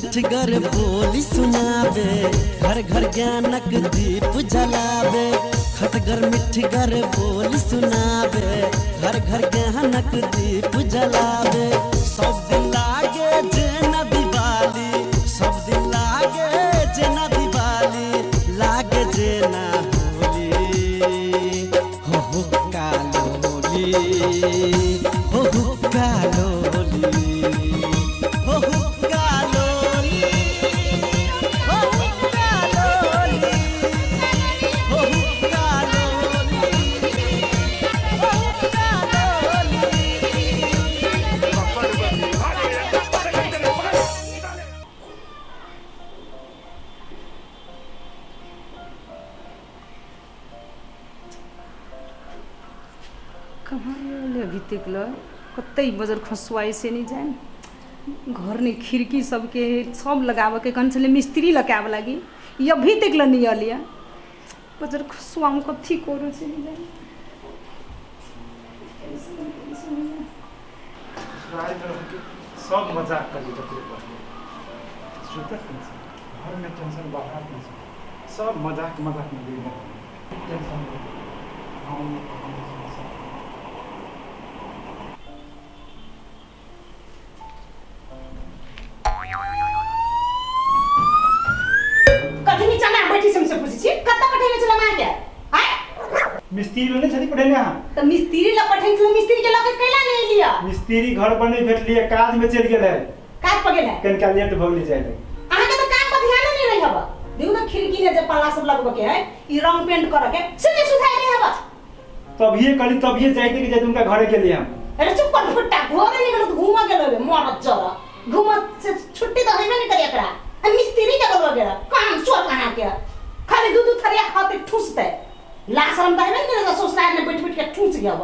मिठगर बोली सुनाबे, घर घर ज्ञानक दीप जलाबे। खटगर मिठगर बोली सुनाबे, घर घर ज्ञानक दीप जलाबे। सब दिन लागे जेना दिवाली, सब दिन लागे जेना दिवाली, लागे जेना होली। हो हो कालोली, हो हो कालोली, हो हो कालोली, हो हो कालोली, हो हो कालोली, हो हो कालोली। कहाँ गेलै अभी तक ल कते बजर खसुआइ से नहीं जाए। घर ने खिड़की सबके सब लगाबऽ के कहने छलै मिस्त्री लऽ के आबऽ लागी, ई अभी तक ल नहीं अलिया। बजर खसुआ हम कथी करू से नहीं जाए। ससुराल में रह के सब मजाक कर लेते थे पहले। सुतत टेंशन, घर में टेंशन, बाहर टेंशन, सब मजाक मजाक में दिन टेंशन, गाँव में टेंशन। कथी नीचा में बैठी से हमसे पूछै छी कतऽ पठेने छलै माँ के? आँय, मिस्त्री लोग नहीं छथि पढ़ेने अहाँ? तऽ मिस्त्री लग पठेने छलै, मिस्त्री के लऽ के कैला नहि एलियै? मिस्त्री घर पर नहीं भेटलियै, काज में चलि गेल है। काज पर गेल है? कनिका लेट भऽ गेलै जाय लगे। अहाँके तऽ काम पर ध्यान नहि रही हब। देखू ने खिड़की ने जे पल्ला सब लगबऽ के है, ई रंग पेंट करऽ के से नहि सुझाइ नहि हब। तभिए कहली, तभिए जाइते कि जाइते उनका घरे गेलियै हम। अरे चुप कर फुट्टा, घरे नहि गेलौ तऽ घूमऽ गेल होबे मरद जरा। घूमऽ से छुट्टी तऽ हेबे नहि करी एकरा। आ मिस्त्री के बोलबऽ गेल काम चोर कहाँ के, खाली दू दू थरिया खाते ठूसतै। लाज शरम तऽ हेबे नहि करे, ससुराल में बैठ बैठ के ठूस गेब।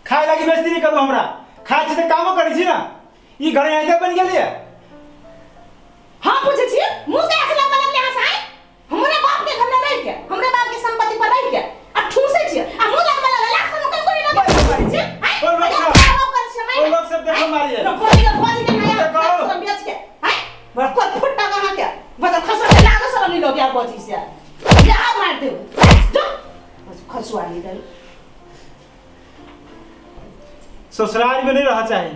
खाय लागी बेइज्जती नहि करू हमरा, खाइ छी तऽ कामो करै छी ने। ई घरे आइते बनि गेलियै। हम पूछै छी मुँह के ऐसे लंबा लगले हंस आइ हमरे बाप के घर में रह के, हमरे बाप के संपत्ति पर रह के आ ठूसै छी आ मुँह लंबा लगले लाज शरम कनको नहीं लगे करै छी? आइ ओ लोग सब- करै छी ओ लोग सब देखो मारिए। भोजी के भोजी के नया देखो। लाज शरम बेच के आइ बड़ा कोई फुट्टा कहाँ के बजा खसुआ के लाज शरम नहीं लगे भोजी से या मार देब जो बस खसुआ नहीं दे। ससुराल में नहीं रह चाही,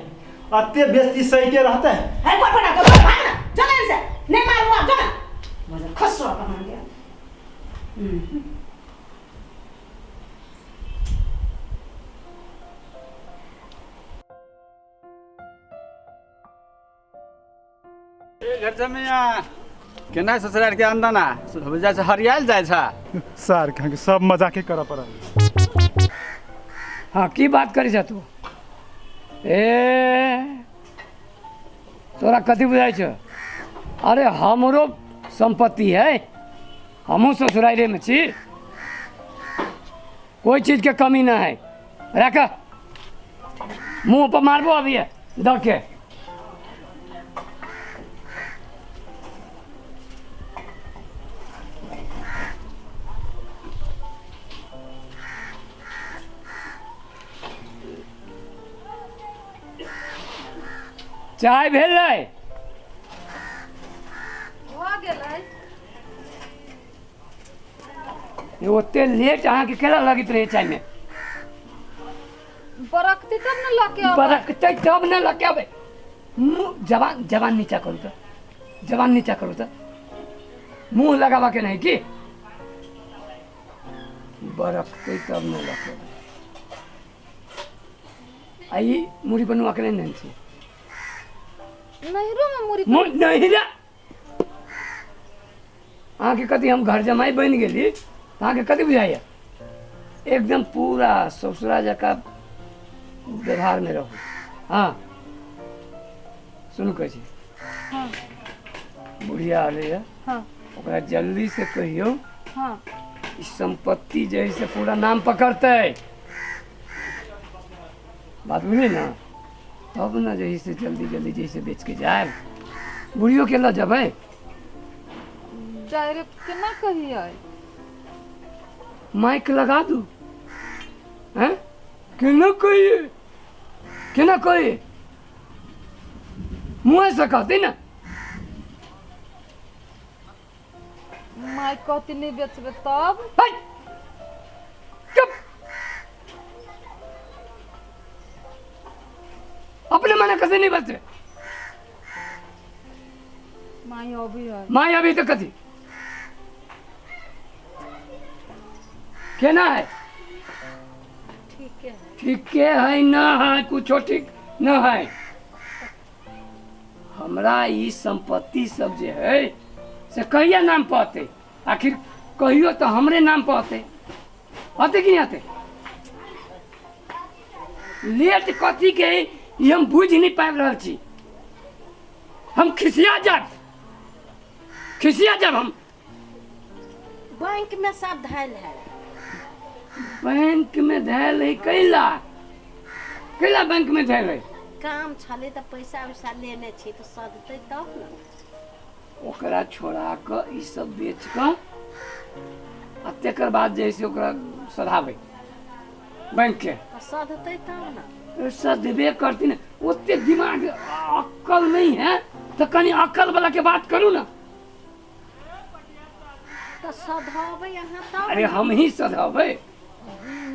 अते बेइज्जती सही के रहते है। है कोई फटा को भाग ना चल इनसे नहीं मारूंगा जा ना बजा खसुआ कहाँ गया। ए घर जमैया केना ससुराल के अंदना जाइ छै, हरियाल जाइ छै। सार के सब मजाके करऽ पड़ल। हाँ की बात करै छ तू? ए तोरा कथी बुझाइ छ? अरे हमरो सम्पत्ति है, हमहूँ ससुराले में छी, कोई चीज के कमी ना है। रख मुँह पर मारबो अभी दऽ के। चाय भेलै? भऽ गेलै। ओते लेट अहाँके केना लगैत रहै चायमे? बरकती तब ने लऽ के अबै। बरकतै तब ने लऽ के अबै। मुँह जबान जबान नीचा करू तऽ, जबान नीचा करू तऽ, मुँह लगाबऽ के नहीं की? बरकतै तब ने लऽ के अबै। आ ई मुड़ी बनुआ के नहि छै? नैहरो में मुड़ी नैहरा अहाँके कथी हम घर जमाइ बनि गेली तऽ अहाँके कथी बुझाइए? एकदम पूरा ससुरा जकाँ व्यवहारमे रहू। हँ सुनू कहै छी। हाँ। बुढ़िया अबैए। हाँ। ओकरा जल्दी से कहियौ। हाँ। ई संपत्ति जे है से पूरा नाम पकड़तै, बात बुझली ने? तब ने जे है से जल्दी जल्दी जे है से बेच के जायब। बुढ़ियो के लऽ जेबै। डायरेक्ट केना कहियै? माइक लगा दू। हैं केना कहिए, केना कहिए? मुँह से कहते ने। माय कहती नहीं बेचबे तब? हट! चुप! अपने मने कथी नहीं बचते। माय अभी है। माय अभी तो कथी केना है? ठीक है। ठीक है ना है, कुछो ठीक न है। हमरा ई संपत्ति सब जे है से कहिया नाम पर अतै? आखिर कहियो तो हमरे नाम पर अतै, अतै कि नहीं अतै? लेट कथी के है, ई हम बुझि नहीं पाबि रहल छी। हम खिसिया जाब, खिसिया जाब हम। बैंक में सब धैल है। बैंक में धैल है? कैला कैला बैंक में धैल है? काम छलै तऽ पैसा उसा लेने छी तऽ सधतै तब ने। ओकरा छोड़ा कऽ ई सब बेच कऽ आ तकर बाद जे है से ओकरा सधाबै बैंक के। तऽ सधतै तब ने। सधबे करथिन। ओते दिमाग अक्कल नहीं है तऽ कनि अक्कल वाला के बात करू ना। तऽ सधबै अहाँ तब। अरे हम ही सधाबै।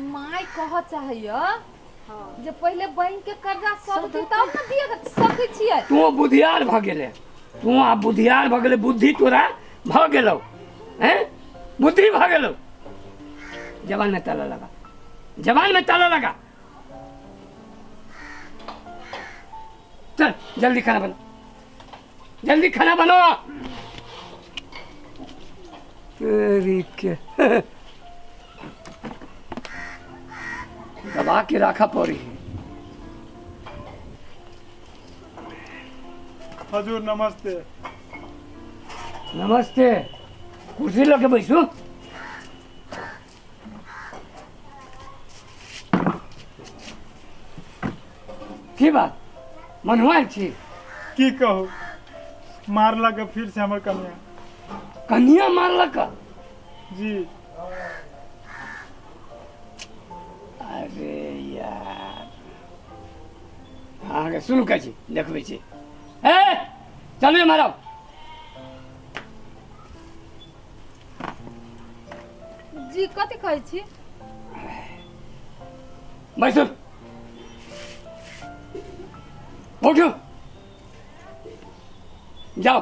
माय कह चाहिए जे पहिले बैंक के कर्जा सधतै तब ने दिए सकै छियै। तू बुधियार भऽ गेले, तू आब बुधियार भऽ गेले, बुद्धि तोरा भऽ गेलौ, हैं बुद्धि भऽ गेलौ। जबान में ताला लगा, जबान में ताला लगा। चल जल्दी खाना बना, जल्दी खाना बनो। तेरी के दबा के राखा पड़ी। हजूर नमस्ते। नमस्ते। कुर्सी लके बैसू। की बात मनुआल छी? की कहू, मारलक फिर से हमर कनिया। कनिया मारलक? जी। अरे यार अहाँके सुनू कहै छी, देखबै छी। ए चलू मारब। जी कथी कहै छी? बैसू, उठू, जाओ।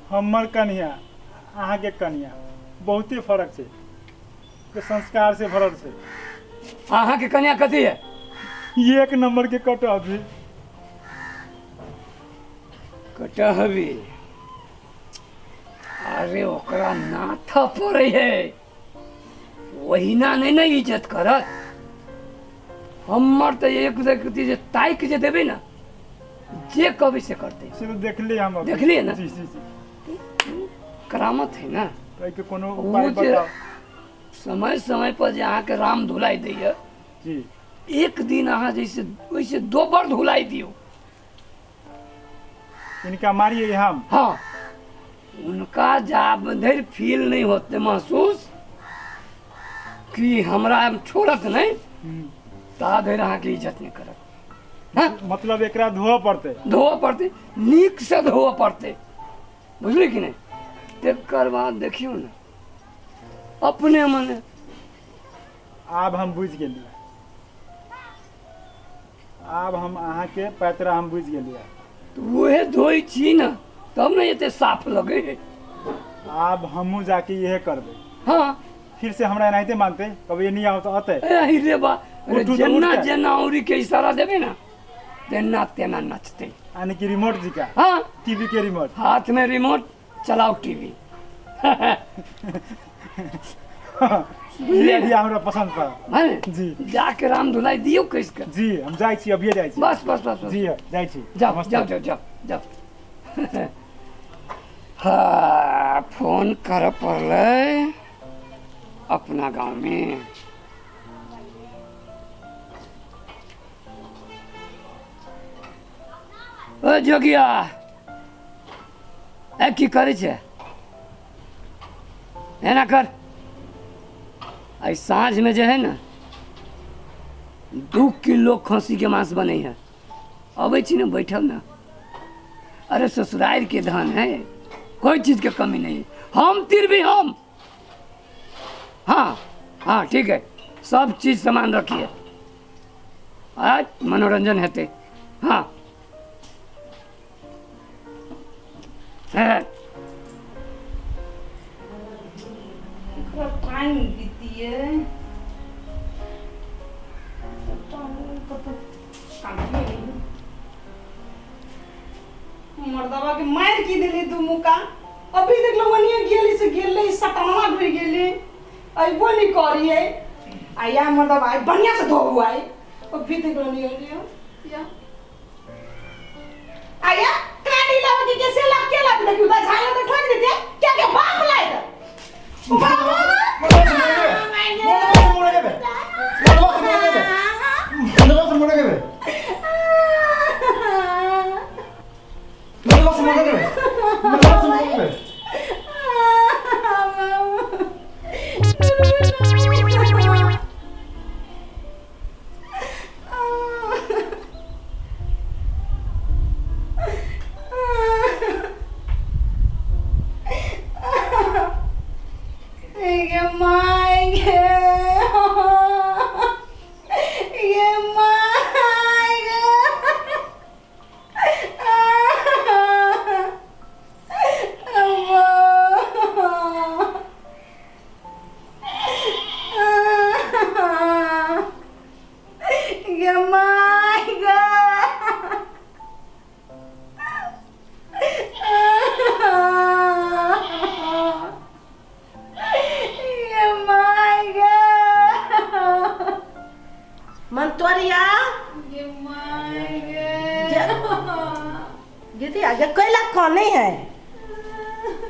हमर कनिया अहाँके कनिया बहुते फर्क छै, संस्कार से भरल छै। अहाँके कनिया कथी है? एक नंबर के कटहबी। कटहबी? अरे ओकरा नाथ पड़े है, वहीना नहीं ने इज्जत करत। हमर तो एक देखती जे ताकि जे देबै ना, जे कहबै से करतै। से तो देखलिए हम। देखलिए ना? जी जी जी। करामत है ना। एहिके कोनो उपाय बताओ। समय समय पर जे अहाँके राम धुलाई दैया जी, एक दिन अहाँ जैसे वैसे दोबर धुलाई दियौ। इनका मारिए हम? हाँ, उनका जाब धरि फील नहीं होते महसूस कि हमरा छोड़त नहीं, ता धरि अहाँके इज्जत नहीं करत। हाँ? मतलब एकरा धोअ पड़तै। धोअ पड़तै, नीक से धोअ पड़तै, बुझलियै कि नहीं? तकर बाद देखियौ ने अपने मने। आब हम बुझि गेलियै, आब हम अहाँके पैतरा हम बुझि गेलियै। तऽ उहे धोइ छी ने तब ने एते साफ लगै है। आब हमहूँ जाके इहे करबै। हाँ, फिर से हमरा एनाहिते मानतै, कभी नहीं आओ तो अतै। ए रे बा, जेना जेना औरी के इशारा देबै ना तेना तेना नचतै। यानी कि रिमोट जी का? हाँ, टीवी के रिमोट, हाथ में रिमोट, चलाओ टीवी। बुझलिए? हमरा पसंद पड़ल जी। जाके राम धुलाई दियौ कस के। जी हम जाइ छी, अभिये जाइ छी। बस बस बस जी जाइ छी। जाओ जाओ जाओ जाओ जाओ। हाँ, फोन कर पड़लै अपना गाँव में। ओ जोगिया, ए की करै छै? एना कर, आइ साँझ में जे है ना 2 किलो खस्सी के मांस बनै है। अबै छी ने बैठल ने अरे ससुराल के धन है, कोई चीज़ के कमी नहीं है। हम तिर भी हम। हाँ हाँ ठीक है, सब चीज़ सामान रखिए, आज मनोरंजन हेतै। हाँ है। टाइम बीतिए मर्दवा के मार की देली दू मुका। अभी देख लो वनिया गेली से गेले सटनवा घुर गेली, अइबो नहीं करिए आया मर्दवा आई बढ़िया से धोबू आई। अभी देख लो नहीं या आया काटी लाव के कैसे लाग के लाग देखियो दा झाला तो ठोक देते क्या के बाप लाए दा बाबा मंतोरिया कैला कौन है?